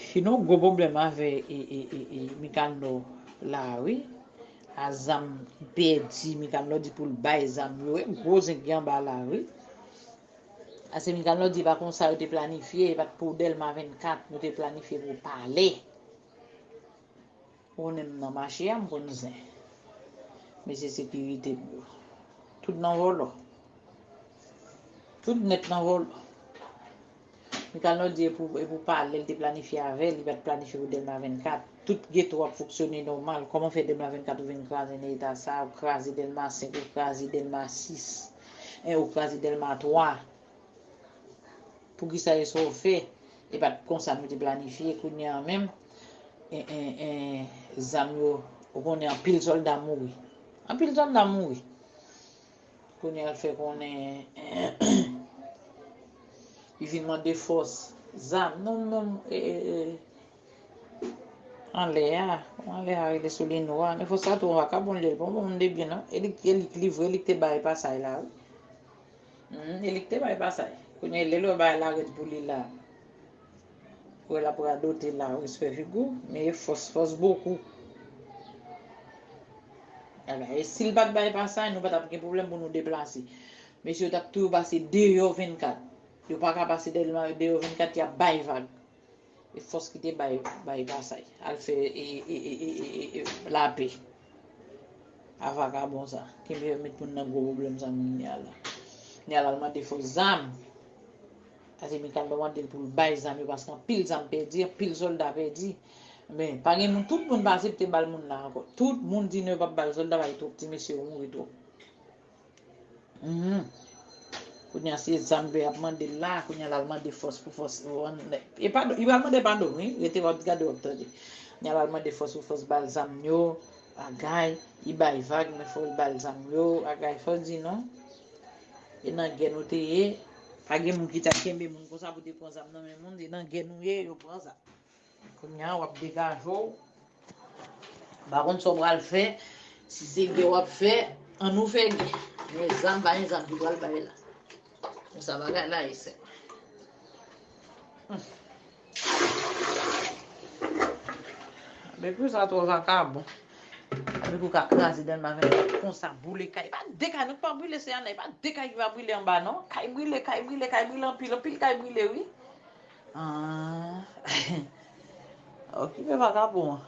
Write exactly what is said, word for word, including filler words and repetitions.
Sinon, gwo pwoblèm avè e, e, e, e, Mikanò la, wi. A zam pèdi, Mikanò di pou l bay zam yo. E gwo zen ki anba la, wi. Ase Mikanò di pa konsa yo te planifye, e pa t pou Dèlma vennkat, nou te planifye pou pale. Ou konnen m nan mache a, m konn zen. Mesye sekirite m yo. Tout nan vòlò. Tout nèt nan vòlò. Mikanò di e pou, e pou pale, l te planifye avè l, li pa t planifye pou Dèlma vennkat. Tout geto ap fonksyone nòmal. Kòman fè Dèlma vennkat ou vin kraze nan eta sa a, ou kraze Dèlma senk, ou kraze Dèlma sis, en, ou kraze Dèlma twa? Poukisa e sa w fè? E pa t konsa nou te planifye. Kounye a menm, en, en, en, zam yo, ou konnen anpil sòlda mouri. Anpil sòlda mouri. Kounye a l fè konnen li vin mande fòs zam. Non, non, e, e, e, anlè a, anlè a rele sou li nwa. Men fòs sa tou vakabon li ye, li pa yon bon moun de byen, non. E li, e li k livre, li k te bay pasay la, wi. Hmm, e li k te bay pasay. Kounye a, lè l wè bagay la rèd pou li la, wè l ap radote la, respè figi w, men e fòs, fòs bokou. Ala, e si l pa t bay pasay, nou pa t ap gen pwoblèm pou nou deplase. Mesye yo t ap toujou pase deyò vennkat. Yo pa ka pase Dèlma deyò vennkat, y ap bay vag. E fòs ki te bay, bay pasay. Al fè e, e, e, e, e, e, e, lapè. A vakabon sa. Ki met moun nan gwo pwoblèm sa, moun ni a la. Ni a la l mande fòs zam. Ase Mikanò mande l pou l bay zam yo, paske anpil zam pèdi, anpil sòlda pèdi. Men, pa gen moun, tout moun pa aksepte ba l moun la ankò. Tout moun di non, yo p ap ba l sòlda, paske twòp ti mesye yo mouri twòp. Mhm. Kounye a se zam yo y ap mande l la, kounye a l al mande fòs pou fòs. E padon, li pral mande padon, wi. Rete w ap gade, w ap tande. Kounye a l al mande fòs pou fòs ba l zam yo, bagay, li bay vag, men fò l ba l zam yo, bagay, fòs di non. E nan gè nou te ye, pa gen moun ki ta kenbe moun konsa pou te pran zam nan men moun, e nan gè nou ye, yo pran zam. Kounye a, w ap degaje w. M pa konn sa w pral fè. Si se gè w ap fè, ann nou fè gè. Men zam, pa gen zam ki pral bay la. Konsa bagay la ye, sè. Hmm. Men pou sa twò vakabon. Men pou ka kraze Dèlma vennkat konsa, boule kay. Pa de kay, nou pa brile, se ann, pa de kay ki va brile anba, non. Kay brile, kay brile, kay brile anpil, anpil kay brile, wi. Ah. Okipe vakabon an.